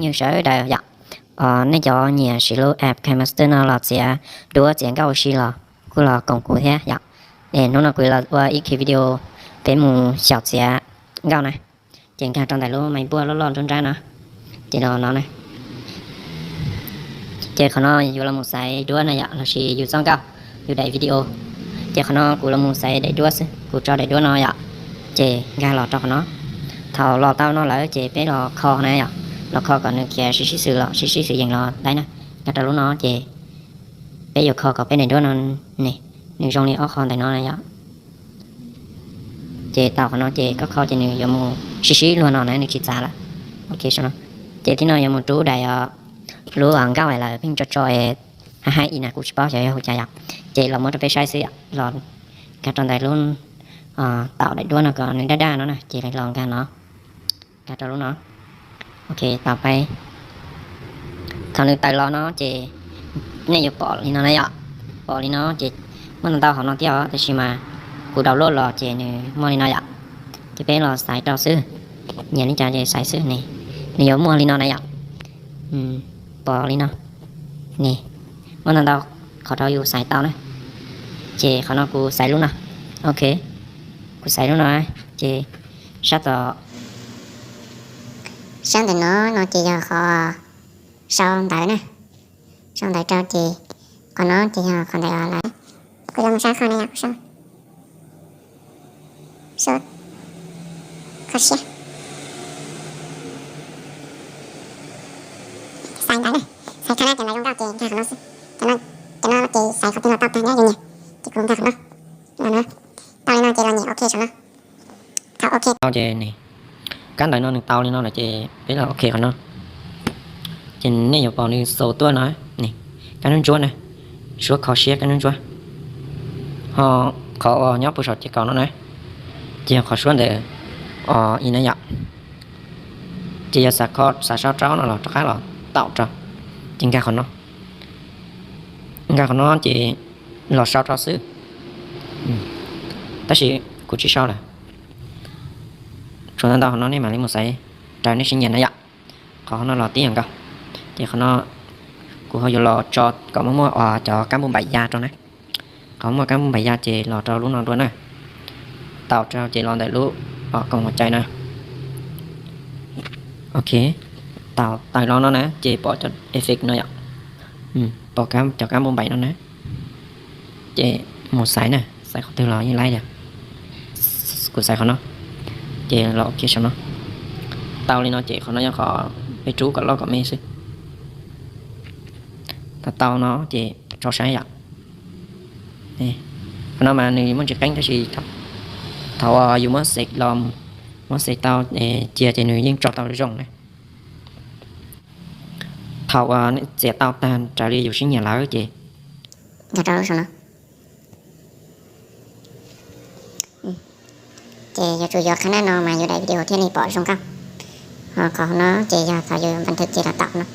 Yog sawv daws yom, nej cov nyiam siv lub app KineMaster no los txiav duab txiav nkauj ua si los kuj los koom kuv thiab yom. Es hnub no kuv los ua ib qho video peb mus xyaum txiav nkauj na. Ces nkag rau ntawm lub mais npuaj loj loj nruab nrab no, ces los no na. Ces qhov no yuav los mus xaiv duab na yom, lossis yus txoj nkauj, yus daim video. Ces qhov no kuv los mus xaiv daim duab xwb, kuv tso daim duab no yom. Ces nkag los rau qhov no. Thaum los tau no lawm ces peb los kho na yom, los kho kom nws khiav sib sib xws los sib sib xws yees los daib na. Nkag rau lub no ces peb yuav kho kom peb daim duab no ne, nws zoo li ob qho ntawm no na yom. Ces tau qhov no ces koj kho ces nws yuav mus sib sib luag no na, nws tsis txav lawm. Ok, no. Ces thib no yuav mus rub daim, lub nkauj lawm pheej tso tso es haj haj ib na, kuv tsis paub xyov yog hu cas yom. Ces los muab rau peb saib xwb yom, los nkag rau ntawm lub, tau daim duab no kom nws daj daj no na, ces los nkag no, nkag rau lub no. Ok, tau peb. Thaum nws tawm los no ces nej yuav pom li no na yom. Pom li no ces muaj ntau ntau hauv no thiab os, tab sis mas kuv download los ces nws muaj li no yom. Ces peb los xaiv rau xwb, nyiam li cas ces xaiv xwb ne. Nws yuav muaj li no na yom. Pom li no ne, muaj ntau ntau qhov rau yus xaiv tau na. Ces qhov no kuv xaiv lub no. Ok, kuv xaiv lub no, ces sab tom, sab ntawm no, no ces yog qhov sau ntawv na. Sau ntawv rau ces qhov no ces yog qhov ntawd lawm. Kuv yuav mus sau qhov no yom, kuv sau, sau, kho siab. Xaiv ntawv na, xaiv qhov no ces ntawv zoo nkauj ces nkag qhov no xwb. Cov no, cov no ces xaiv qhov twg los tau tag nyob yus nyiam. Ces kuv nkag qhov no, tau li no ces los nyem ok saum no. Thaum ok tau ces ne, kab ntawv no nws tau li no lawm ces peb los ok qhov no. Ces nej yuav pom nws xaus tuaj no, kab ntsuab ntsuab na, suab kho siab kab ntsuab ntsuab. Ho qhov uas nyob puag saum ces kaum no na, ces yog qhov suab ntawm, o, i na yom. Ces yog xav kho xav sau rau no los rov qab los taum rau, ces nkag qhov no. Nkag qhov no ces los sau rau xwb. Tab sis kuv tsis sau lawm. Tshuav ntau ntau qhov no nej mam li mus xaiv raws nej siab nyiam na yom. Qhov no los tib yam nkaus. Ces qhov no kuv ho yuav los tso kom muaj muaj cov kab npum npaim ya rau na. Qhov muaj kab npum npaim ya ces los rau lub no dua na. Taum rau ces los ntawm lub koom huas cai na. Ok, taum tawm los no na ces pom cov effect no yom. Pom cov kab npum npaim no na. Ces mus xaiv na, xaiv qhov twg los yeej laib tiag. Kuv xaiv qhov no, ces los ok saum no. Tau li no ces qhov no yog qhov peb rub kom loj kom me xwb. Tau tau no ces tso saib yom. Qhov no mas nws muaj ntsis qeeb tab sis thaum uas yus muab xev los, muab xev tau cia ces nws yeej tso tau zoo na. Thaum uas txiav tau tag raws li yus siab nyiam lawm ces nkag rau lub saum no. Ces yuav tsum yuav qhab nab no mas yus daim video thiaj li pom zoo nkauj. Ho qhov no ces yog thaum yus npa thwm ces los taum no.